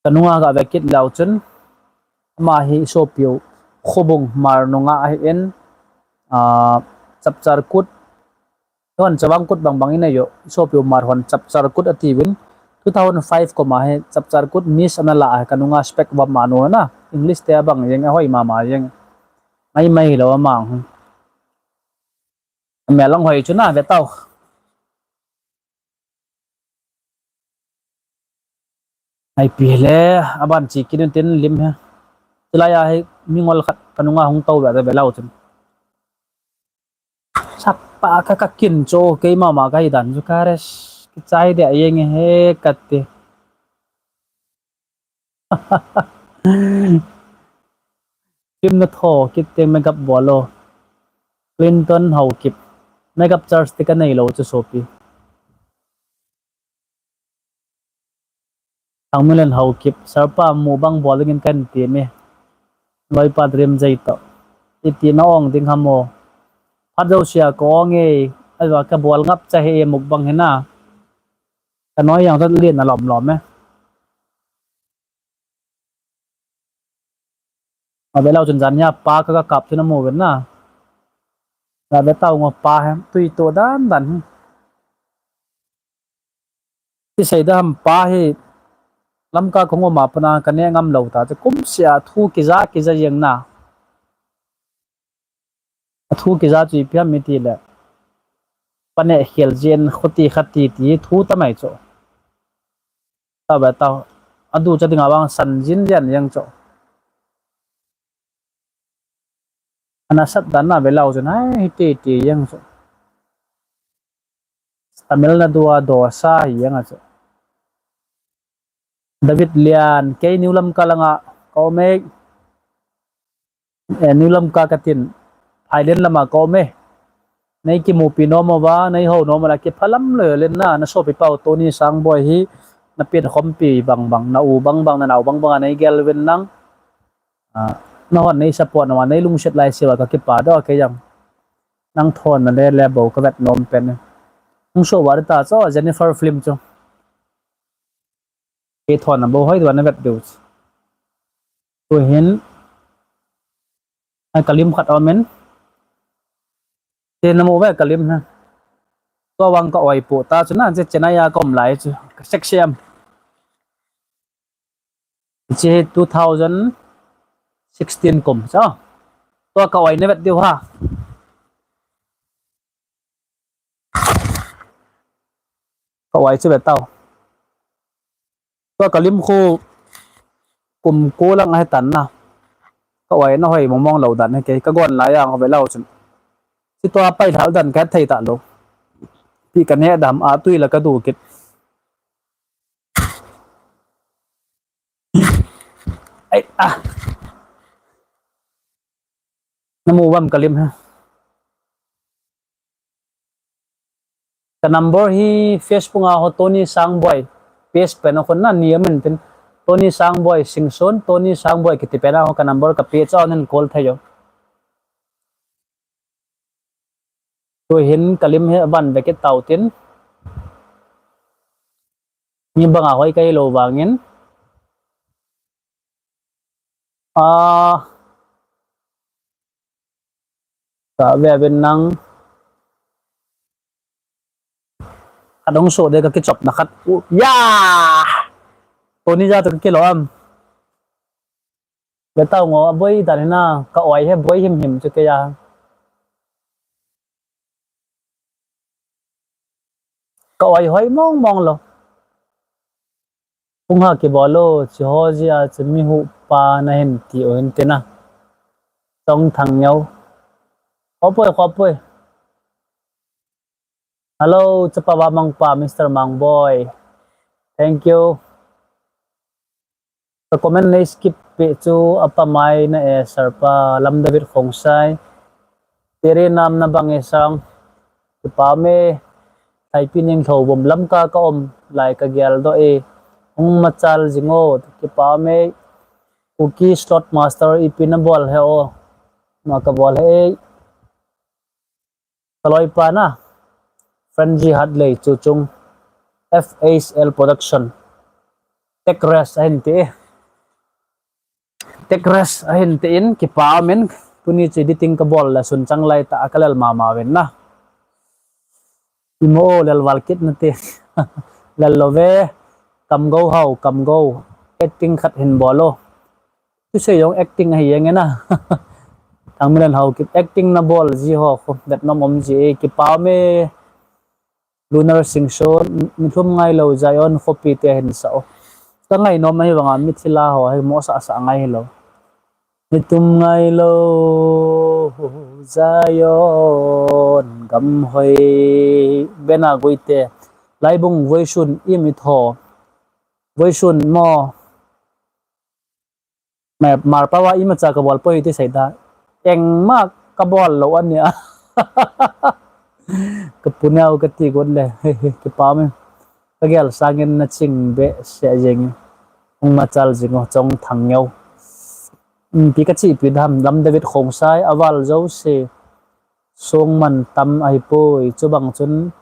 Ka nunga ga ve kit leu chun, ama hi sopiu Khobung Hmar nunga ahin, ah, Chapchar Kut, hon Chavang Kut bang bang in ajo, sopiu Hmar hon Chapchar Kut atiuvin, two thousand five kum a hi Chapchar Kut Miss ana la a, ka nunga spec vop ma nu na, English te abang jeng, ahoi mama jeng. Mai mai lou ama. Amel lang hoi chu na, ve tau. Ipi le, aban chi kit in tin lim he. Chulai a hi mi ngol khat ka nunga hung tou ve ta ve lou chun. Sapa ka ka kin cho kei mama ka hi dan chu ka res. Kichai de a jeng he kati. Film na tho kit teng makeup bol lou. Clinton Haokip. Makeup charge te ka nei lou chu sopi. Thangmilen Haokip. Sir pa mu bang bol dingin kan ti mi. Loipa dream jai to. Iti na ong ding ham o. Phat jousea ka ong e. Ajeh ka bol ngap cha he mukbang hi na. Ka noi jong chu lien na lom lom e. Ave lou chun jan hia pa ka, ka kap chu na mu ven na. Ave tau ngo pa he, tui to dan dan hi. Ti sei da ham pa hi, Lamka kong um a pat na ka neh ngam lou ta, chu kum sia thu kija, kija jeng na. A thu kija chu ipi ham iti le. Pa neh khel jin, khuti khati ti thu tamai chu. Ta ve ta, a ducha dinga vang san jin lian jeng chu. Ana sat dan na ve lou chu na, hiti ti jeng chu. Tamil Nadu a dosa hi jeng a chu. David Lian, kei New Lamka langa ka um e. Eh, New Lamka ka tin, Phailen lama ka um e. Nei kimupi nom uva, nei hou nom uva, kiphalam lou len na, na sopi pau Tony Sangboi hi, na pen khompi bang bang, na u bang bang, na nao bang bang, nei gel uvin lang. Ah, na hon nei support na, nei lungset lai siuva ka kipa doh kei jong. Nang thon na le le bou ka vet nom pen. Hung so uva ta cho, Jennifer film chu. Kei thon na bou hoi tua na vet diu. Tu hin, a ka lim khat um in. Te na mu ve ka lim na. Tua vang ka oi po ta chu na, che Chennai a ka um lai chu. Ka sek siam. Che two thousand sixteen kum, so. Tua ka oi na vet diu ha. Ka oi chu ve tau. Tua ka lim khu kum ko lang ahi tan na. Ka oi na hoi mong mong lou dan hi kei. Ka gon lai ang ve lou chun. Chi tua pai thal dan ka thei ta lou. Pi ka neh dam a tui la ka du kit. Ai, ah. Na mu vam ka lim ha. Ka number hi Facebook a ho Tony Sangboi. Page pen a khun na ni amin tin. Tony Sangboi Singson, Tony Sangboi kiti pen a ho ka number ka page a nen call thei jo. Tu hin ka lim hi aban ve kit tau tin. Mi banga hoi ka hi lou vangin. Ah, ka ve ve nang. Ka dong so de ka kichop na khat. Ya! Tuni ja to ka kilo am. Ve tau ngo, a boi dan na, ka oi he boi him him chu ke ya. Ka oi hoi mong mong lo. Kung ha kibol lo, chi ho ji a, chi mi hu pa na hin ti o hin ti na. Tong thang nyau. Khopoi, khopoi. Hello, chapa ba mang pa, Mister Mang Boy. Thank you. Ka comment nei skip pe chu apa mai na e sir pa Lam David Khongsai. Tere nam na bang e sang. Kipa me thaipi ning tho bom lam ka ka om lai ka gel do e. Hung machal jingo kipa me Kuki slot master ipi na bol he o. Ma ka bol he. Kaloi pa na. Frenzy hat lei chu chung. F H L Production. Tek rest ahin ti. Tek rest ahin ti in kipa min tuni chu editing ka bol la sun chang lai ta a ka lel mama ven na. Imo o lel val kit na ti. Lel lo ve. Kam go hau, kam go. Acting khat hin bol lo. Tu sei jong acting ahi jeng e na. Thangminlen Haokip acting na bol ji ho khu, dat nom um ji e, kipa me. Lunar Singson, mi thum ngai lo Zion khopi te hin sa o. Ka ngai nom ahi vanga mi thila ho, hi mo sa sa ngai lo. Mi thum ngai lo Zion, gam hoi, bena gui te. Laibung voisun im i tho. Voisun mo. Mar pa wa ima cha ka bol poi ti sei da. Engma ka bol lo ania. Ka punau ka ti gon le. Kipa me. Ka gel sangin na ching be se jeng. Hung machal jing o chong thang ngeu. Pi ka chi pi dam Lam David Khongsai aval jo se. Song man tam ahi poi, chubang chun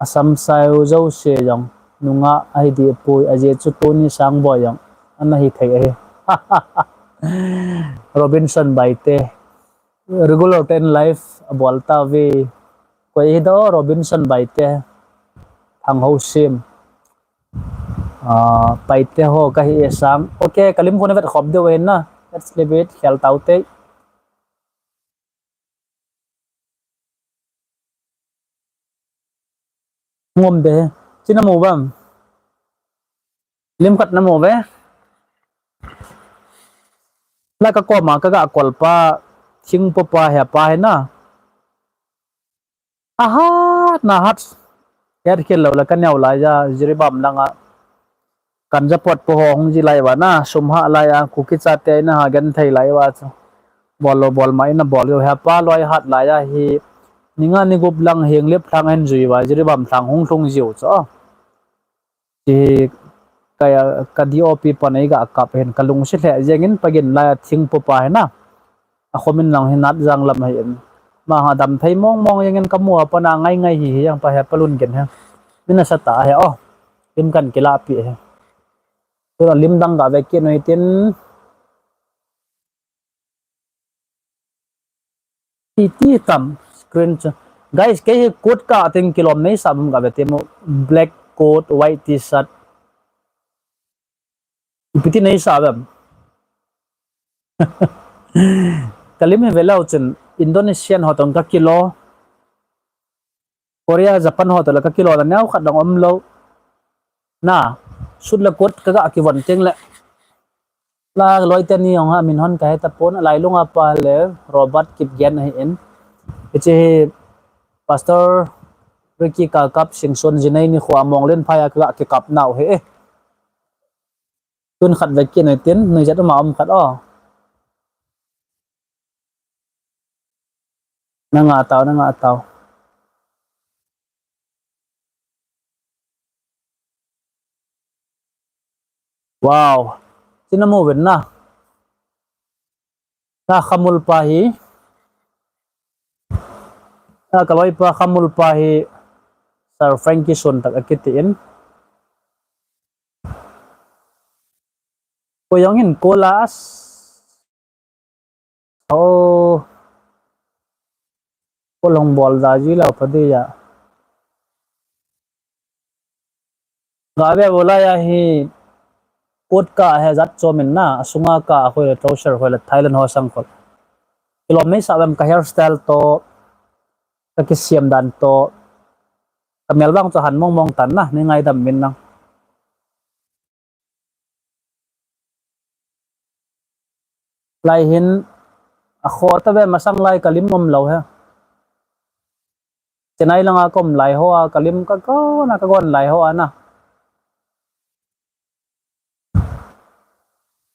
asam sai u jouse jong nunga ahi di poi, ajeh chu tuni sang boi jong ana hi thei ahi. Robinson Baite, regular ten life abol ta ve. Koi hi do Robinson Baite, thang ho sim. Ah, Baite ho ka hi e sang. Okay, kalim khun vet khop deu na. Let's leave it, khel tau te. Ngom de. China mo bam. Lim khat na mo ve. La ka koma ka ga kol pa. Thing po pa he pa he na. Ahat na hat. Yat khel lo la ka neo la ja Jiribam langa. Kan ja pot po ho hung ji lai va na, sum ha lai a, Kuki chate na ha gen thei lai va chu. Bol lo bol mai na bol yo ha pa loi hat lai a hi. Ni nga ni gup lang heng lep thlang hen jui va, Jiribam thlang hung thlung jiu chu. Ti ka, ka D O P pa nei ga kap hen ka lungsi lheh jeng in pagin lai a thing po pa hen a. A khomin lang hi Natjang lam ahi in. Ma ha dam thei mong mong jeng in ka mu a pa na ngai ngai hi hi jang pa he pa lun gen he. Min a sa ta he o. Lim kan kila pi he. Tu la lim dang ga ve ki noi tin. Ti ti tam screen chu. Guys, kei hi coat ka ting kilom nei sa bam ga ve te mo. Black coat, white T-shirt. Ipi ti nei sa bam. Kalim hi ve leu chun Indonesian ho tong ka kilo. Korea, Japan ho tole ka kilo na neo khat dong om lo. Na, sut le kot ka ga kivon teng le. La loi te ni ong ha min hon ka he ta pon, lai lunga pa le Robert Kipgen ahi in. Hiche hi Pastor Ricky Kakap Singson jinei ni khua mong len phai a ka ga kikap nau he. Tun khat ve ki nei tin, nui jat ma om khat o. Na nga tau, na nga tau. Wow. Tina mo ven na. Na khamul pa hi. Na kaloi pa khamul pa hi. Sir Frankie Son tak akiti in. Ko jong hin kolas. O, ko long bol da ji lo pa di ya. Ga ve bo lai a hi, kot ka he jat chom in na, asunga ka a khoi le trouser khoi le Thailand ho sang khol. Kilom nei sa vem ka hairstyle to, ka kisiam dan to, ka mel vang cho han mong mong tan na, nei ngaidam min nang. Lai hin, a kho ta ve masang lai ka lim um lo he. Chennai langa ka um lai ho a, ka lim ka gon a, ka gon lai ho a na.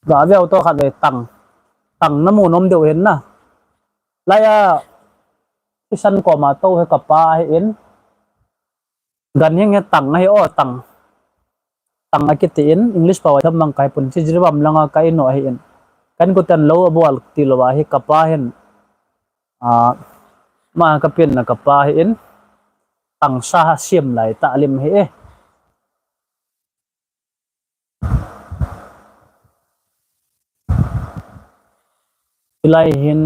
Ga ve u to khat ve tang. Tang na mu nom deu hin na. Lai a, isan koma to he ka pa hi in. Gan hing he tang ahi o tang. Tang a kiti in, English pao a tham mang kai pun chi Jiribam langa ka ino ahi in. Kan ko tan lo a bual ti lo ahi ka pa hin. A, ma ka pin na ka pa hi in. Tang sa ha siam lai ta lim hi e. Hilai hin,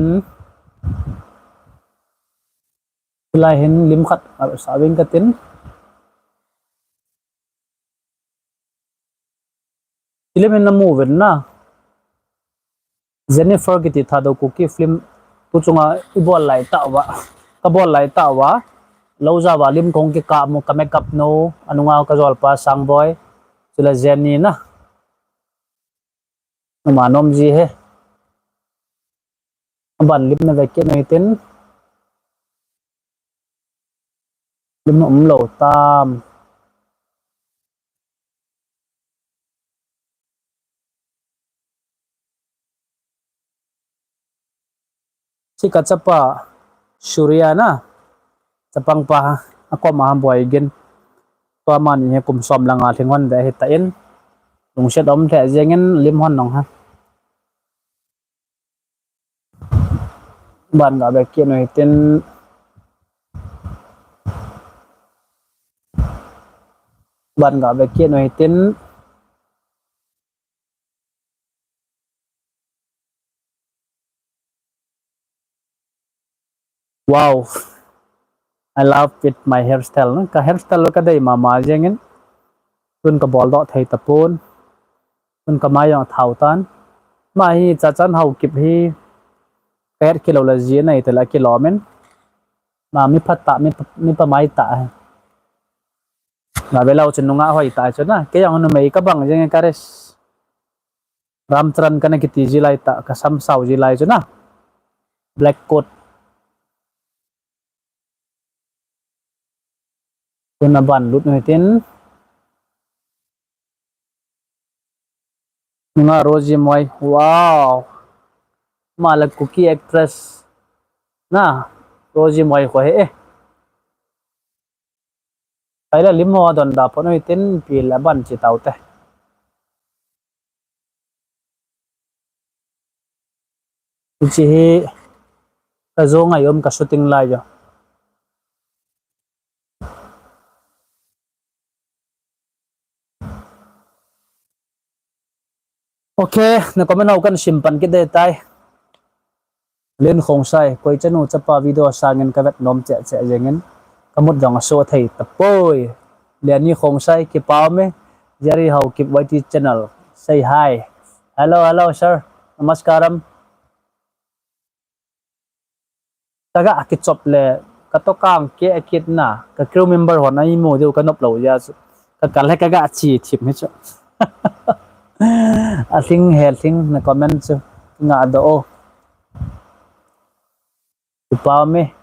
hilai hin lim khat a sa ving ka tin. Film in na mu ven na. Jennifer kiti Thadou Kuki film tu chunga i bol lai ta va. Ka bol lai ta va. Lo ja va lim kong ki ka mu ka makeup no. Anunga ka jol pa Sangboi. Chule Jenny na. Numa nom ji he. Aban lim na ve kit noi tin. Lim na um lo tam. Chi ka chapa Surya na. Chapang pa ha. A kom a ha boi gin. Tua mani he kum som langa lhing hon ve hi ta in. Lungset om lheh jeng in lim hon nong ha. Ban ga ve kit noi tin. Ban ga ve kit noi tin. Wow. I love with my hairstyle. Ka hairstyle ka dei mama jeng in. Tun ka bol doh thei ta pon. Tun ka mai jong thau tan. Ma hi cha chan hau kip hi. Ka het kilo la ji nei te la kilo men. Ma mi phat ta, mi, mi pa mai ta. Nga ve lo chu nunga hoi ta chu na. Kei jong numei ka bang jeng ka res. Ramcharan kana kiti ji lai ta, ka sam sao ji lai chu na. Black coat. Tuna ban lut noi tin. Nga Rosie Moi. Wow. Ma la Kuki actress. Na, Rosie Moi ko he eh. Kaila lim ho don da pon noi tin pi la ban chi tau te. Chi hi ka jo ngai um ka shooting lai jo. Ok, na comment ho kan sim pan kit ding tai. Len Khongsai, koi chanu chapa video sangin ka vet nom cheh cheh jengin. Ka mut jong aso thei tapoi. Leni Khongsai, kipa me. Jerry Haokip Y T channel. Say hi. Hello, hello, sir. Namaskaram. Ka ga kichop le, ka to kang ke a kit na, ka crew member hon a imu diu ka nop lo ya chu. Ka kal he ka ga chi thim hi chu. A hling he hling na comment chu. Nga do o. Kipa me.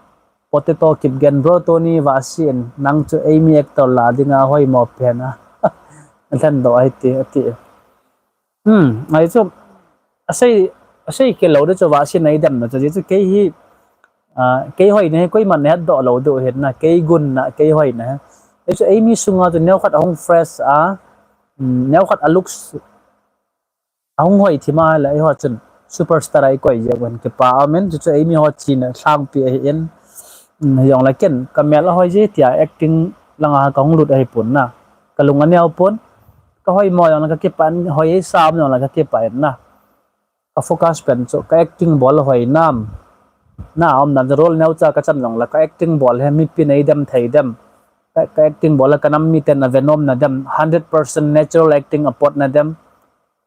Potato Kipgen bro Tony Vasin. Nang chu eimi actor la dinga hoi mo pen a. Thlen do ai ti, ti. Hmm, ai chu, asei, asei kilo de chu Vasin nei dem na chu, chu kei hi, ah, kei hoina hi koiman nei do lo diu hin na, kei gunna, kei hoina hi. Ai chu eimi sunga chu neokhat ahung fresh a, hmm, neokhat a looks, ahung hoi thima le, eiho chun superstar a i koi jeh un kipa amen, chu chu eimi ho china lhangpi ahi in, hmm, jong la ken, ka mel ahoi je tia acting langa ka hung lut ahi pon na, ka lung aneo pon, ka hoi mo jong la ka kipan, hoi ei sam jong la ka kipan na. Ka focus pen chu ka acting bol a hoi nam. Na, um nam, role neocha ka chan jongle ka acting bol hi mipi nei dem thei dem. Ka, ka acting bol a ka nam miten ave nom na dem. Hundred percent natural acting a pot na dem.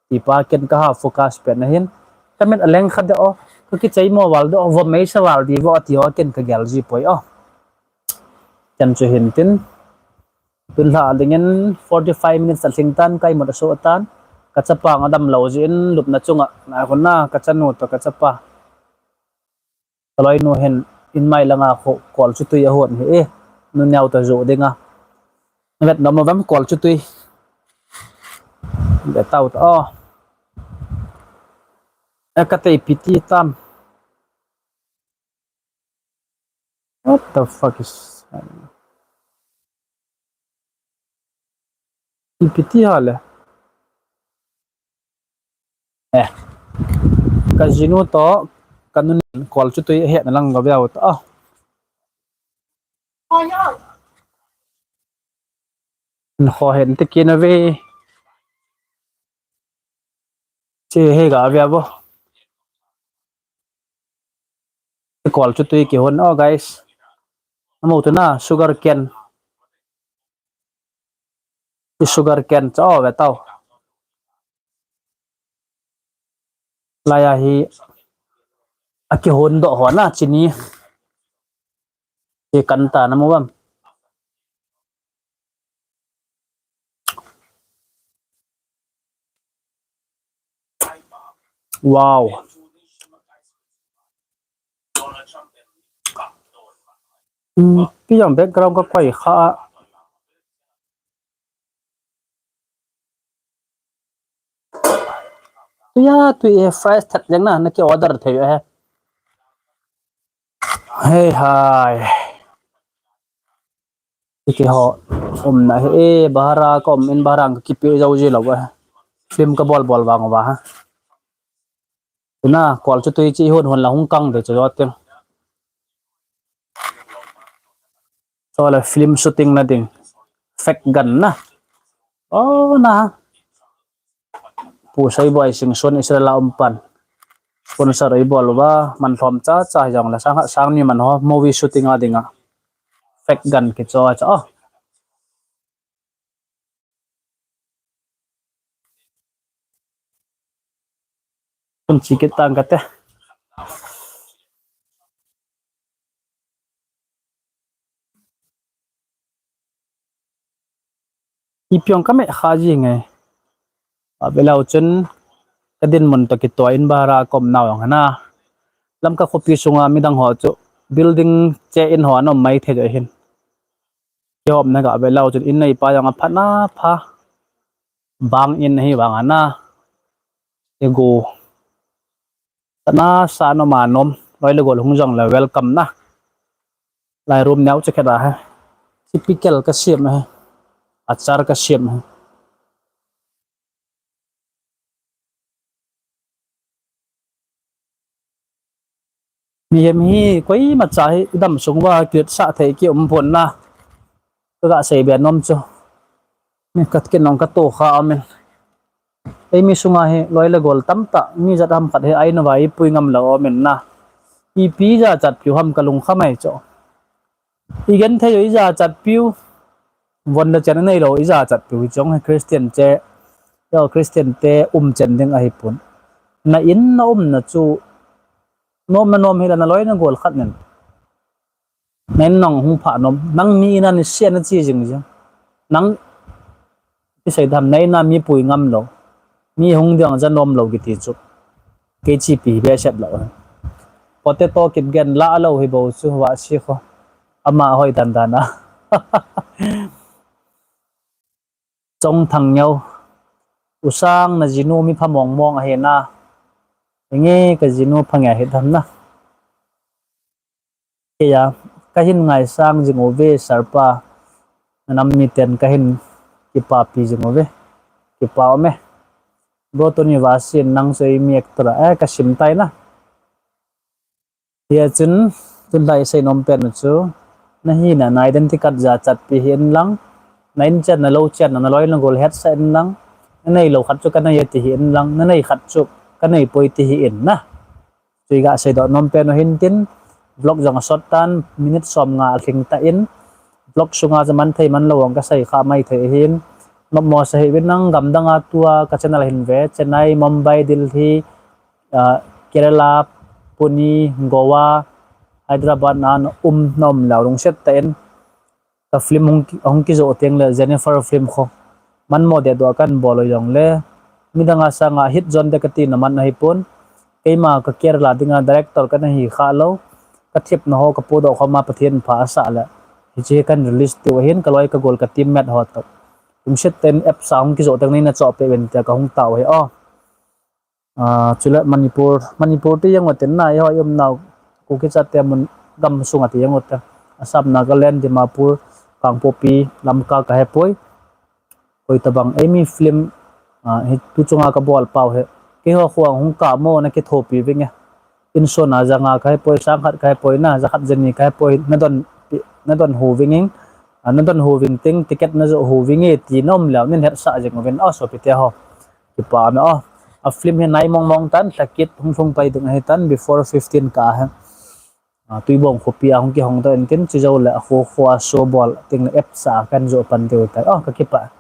Ti pa ken ka ha focus pen ahin. Ka mit a leng kha de o. Ka kichai mo val de o. Vo mei sa val di vo ati o ken ka gel ji poi o. Ken chu hin tin. Tun lha dingin forty-five minutes a lhing tan, ka imut a so tan. Ka chapa nga dam lo jin lupna chunga na hon na ka chanu to ka chapa. Ka loinu hin in mai langa kho kol chu tui a hon hi e. Nu neo ta jo dinga. Vet nom avam kol chu tui. Be tau ta o. E ka tei piti tam. What the fuck is happening? Ipi ti hale? Eh. Ka jinu to, ka nun kol chu tui he na lang ga viau to. Ah. Kho hen te kin ave. Che he ga via bo. Kol chu tui kihon o guys. Amu tu na sugar cane. Sugar cane cha o ve tau. Laya hi akihon do ho na chini. Che kan ta na mu bam. Wow. Pi jong background ka koi kha. Tuya tui e fries that jeng na na ki order thei e. Hei hai. Iki ho um na he e bahara ka um in bahara ka kipi jau ji lo ba. Film ka bol bol vang ba ha. Tuna kol chu tui chi hon hon la hung kang de chu jo teng. Chole film shooting na ding. Fake gun na. Oh na. Pu Sei Boi Sing Sun Israel a um pan. Sponsor ei bol uva man lhom cha cha jong la sang sang ni man ho movie shooting a dinga. Fake gun kicho cha. Oh. Kun chi kit tang kate. Ipi ong ka me kha ji nge. Abelau chun ka dinmun to kitoh in bahara kom nau ong hana. Lamka khopi sunga midang ho chu building che in ho anom mai thei jo hin. Kihopna ga ve lou chun in neipa jong aphatna pha. Bang in hi vang ana. Ego. Sana sa nom anom. Loi le gol hung jong le welcome na. Lai room neo che khe da ha. Typical ka siam ha. Achar ka siam ha. Mihem hi koima cha hi idam sung uva kietsah thei kium pon na. Ka ga sei be nom chu. Mi khat kin nong ka to kha amen. Ei mi sunga hi loi le gol tamtah mi jat ham khat hi aina vai pui ngam lou amen na. Ipi jachat piu ham ka lungkham ai chu. I gen thei u i jachat piu. Von le chen nei lou i jachat piu hi chong hi Christian che. Yo Christian te um chen ding ahi pon. Na in na umna chu nom na nom hi la na loi na gol khat nen. Na in nong hung pha nom. Nang mi in a ni sia na chi jing jing. Nang Kisei dam nei na mi pui ngam lou. Mi hung diang ja nom lou kiti chu. Kei chi pi be set lou. Potato kip gen la lou hi bou chu va si kho. Ama hoi dan dan a. Chong thang nyau. U sang na jinu mi pha mong mong ahi na. Nge ka jinu pha nge hi dam na. Kei a, ka hin ngaisang jing uve, Sarpa. Na nam miten ka hin kipapi jing uve. Kipa um e. Bro Tony Vasin nang chu ei mi actor a, eh, ka sim tai na. Hia chun, tun lai sei nom pen chu, na hina, na identity card jachat pi hi in lang, na in chen, na lou chen, na loi na gol hetsah in lang, na nei lou khat chu ka nei e ti hi in lang, na nei khat chu, kanei poi ti hi in na. Tui ga seidoh nom pen u hin tin, vlog jong a short tan, minute som nga a lhing ta in, vlog sunga chu man thei man lou ong ka sei kha mai thei hin, nopmo sa hi vin nang gam dang a tua ka channel hin ve, Chennai, Mumbai, Delhi, uh, Kerala, Pune, Goa, Hyderabad na um nom lau rung set ta in, ka film hung, hung kijo teng le Jennifer film kho. Man mo de do kan bol jong le. Midang a sanga hit zone de kati na man ahi pon. Keima ka Kerala dinga director kana hi kha lou. Ka thip na ho ka pu do kho ma Pathen pha asa le. Hiche kan release ti u hin ka loi ka gol ka team met ho to. Kum set ten app sa hung kijo teng ni na cho pe ven te ka hung tao he o. Ah, chule Manipur, Manipur ti jeng utin na, i ho i um nau, Kuki chate mun gam sunga ti jeng utin. Assam, Nagaland, Dimapur, Kangpokpi, Lamka ka hepoi. Koi tabang, eimi film, ah, hi tu chunga ka bol pau he. Keiho khuang hung ka mo na kithopi vinge. Insona janga ka hepoi, sangkhat ka hepoi na, jakhat jeni ka hepoi, na don, na don hu vinging. Ah, na don hu ving ting, ticket na jo hu vinge, ti nom leu, nin het sa jeng uvin, oh, sopi te ho. Kipa me o. A film hi nai mong mong tan, lhakit hung lhung pai ding ahi tan, before fifteen ka ahi. Ah, Tuibong khopi a hung kihong ta in tin, chujou le a kho kho a show bol, ting le app sa kan jo pan diu tai. Oh, ka kipa.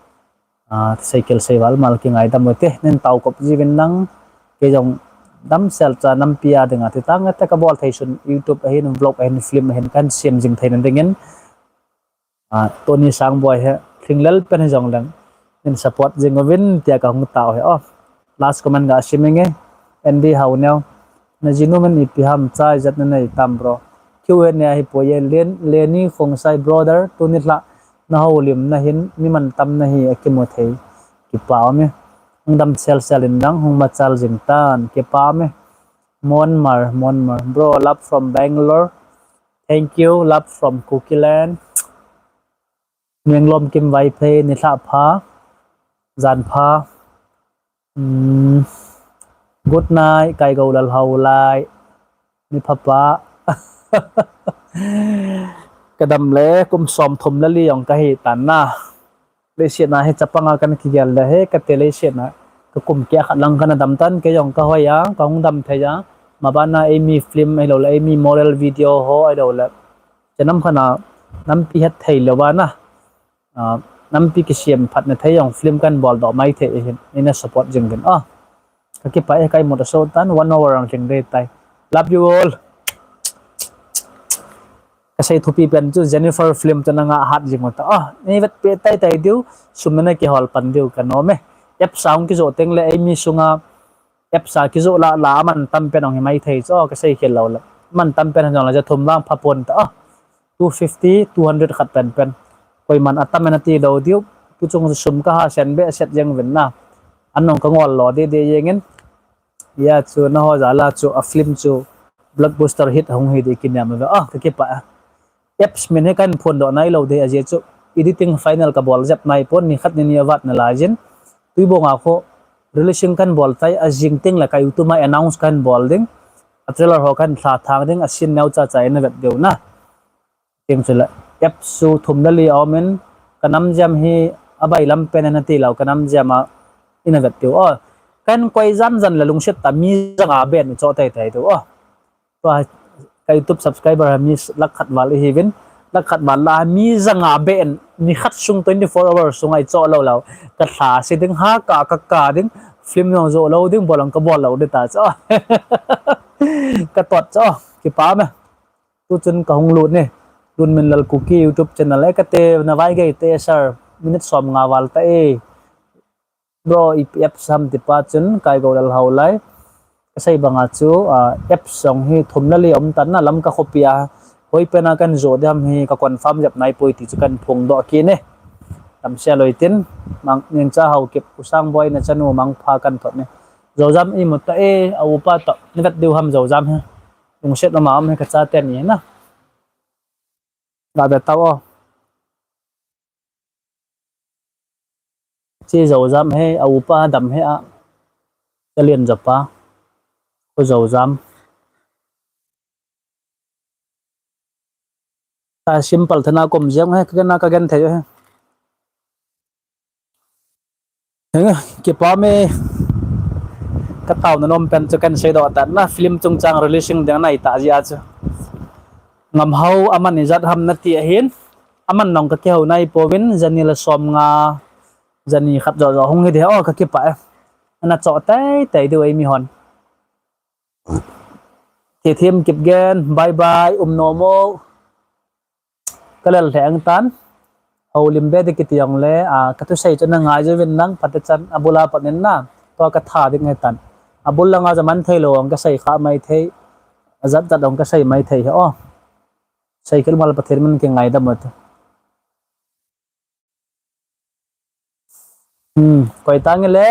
Ah, cycle sei val mal kingaidam u te, nin tao kop ji vin nang, kei jong damsel cha nampi a ding a ti tang, te ka bol thei sun, YouTube ahin, vlog ahin, film ahin, kan siam jing thei na dingin. Ah, Tony Sangboi he, thinglel pen he jong leng, in support jing uvin, tia ka hung tao he, oh. Last comment ga sim inge, Andy Haoneo, na jinu min ipi ham chai jat na nei tam bro. Q and A ahi poi e, Len-, Leni Khongsai brother, tuni lha, na houlim na hin, mi man tam na hi, a kimu thei, kipa um e. Hung damsel sel in dang, hung machal jing tan, kipa um e. Monmar, Monmar, bro, love from Bangalore. Thank you, love from Kukiland. Nianglom Kim Vaiphei, nilhah pha, jan pha. Hmm. Good night, Kaigo Lalhaolai. Ni phapa. Ka dam le, kum som thum le li jong ka hi tan na. Leiset na hi chapang a kan kigel le he, ka te leiset na. Ka kum kia khat lang kana dam tan, kei jong ka hoi a, ka hung dam thei a. Mabana eimi film ahilou le, eimi moral video ho ahilou le. Chenam khana, nampi het thei lou va na. Ah, nampi kisiam phat na thei jong film kan bol doh mai thei hin, ina support jing vin. Ah, ka kipa e, ka imut a so tan, one hour ang lhing dei tai. Love you all. Ka sei thupi pen chu Jennifer film chu na nga hat jing u ta. Ah, nei vet pe tai tai diu, sum na kihol pan diu ka nom e. App sa hung kijo teng le eimi sunga, app sa kijo la, la man tam pen ong hi mai thei chu, ka sei khel lou le. Man tam pen jong la ja thum lang pha pon ta. Ah, two fifty, two hundred khat pen pen. Koiman atam e na ti lou diu. Tu chung sum ka ha sen be set jeng vin na. An nong ka ngol lo de de jeng in. Ya chu na ho ja la chu a film chu blockbuster hit hung hi de kiniam ve. Ah, ka kipa a. Apps min he kan phon doh nai lou de a jeh chu. Editing final ka bol jep nai pon ni khat ni ni a vat na la jin. Tuibong a kho releasing kan bol tai a jing teng le ka YouTube a announce kan bol ding. A trailer ho kan thla thang ding a scene neo cha cha in na vet deu na. Ting chu le, apps chu thum le li a um in, ka nam jam hi a bailam pen a na ti lou, ka nam jam a ina vet tiu. Oh, kan koi jan jan le lungset ta mi jang a ben cho tai tai tiu. Oh, tua ka YouTube subscriber mi lakh khat val i hi vin, lakh khat val la mi jang a ben, ni khat sung twenty four hours sung ai cho lou lou. Ka thla si ding ha ka, ka ka ding, film jong jo lou ding, bol ang ka bol lou de ta cho. Ka tot cho, kipa me. Tu chun ka hung lut ne. Lunminlal Kuki YouTube channel e ka te na vai gei te sir. Minute som nga val ta e. Bro, ipi apps ham ti pa chun Kaigo Lalhaolai. Ka sei banga chu, ah, apps jong hi thum le li um tan na Lamka khopi a. Hoi pen a kan jo de ham hi ka confirm jep nai poi ti chu kan phongdoh kit ne. Damsel loi tin, Mang, Nengcha Haokip, U Sangboi na chanu Mangpha kan thot ne. Jojam imut ta e, a upa to. Ni vet diu ham Jojam he. Lungset na ma um he ka chate ni na. Ga be tau o. Chi Jojam he, a upa dam he a. Ka lien jo pa. Ko Jojam. Ta simple thana kom jeng he, ka na ka gen thei he. Henge, kipa me. Kataona nom pen chu kahin seidoh tan na, film chungchang releasing ding nahi tah jeh a chu. Ngamhao aman ijat ham nati ahin. Aman nong kakihou nai pouvin, jani le som nga, jani khat joh joh hung hi ding o, kakipah e. Ana choh teitei diu e mi hon. Thithem Kipgen, bye bye, um nom o. Kalel lheh ang tan. Houlim be di kiti jongle, a, kathusei chu na ngai jouvin lang, phatechan abula pat in na. Tua katha ding ahitan. Abul langa jong man theilou ong kasei kha mai thei. Ajat jat ong kasei mai thei hi o. Sei khel mal Pathen min kingaidam u te. Hmm, koi tang ile,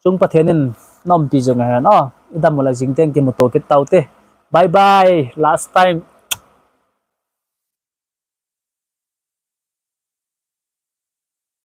chung Pathen in na umpi jing hen o. Idam u le jing teng kimuto kit taute. Bye bye, last time.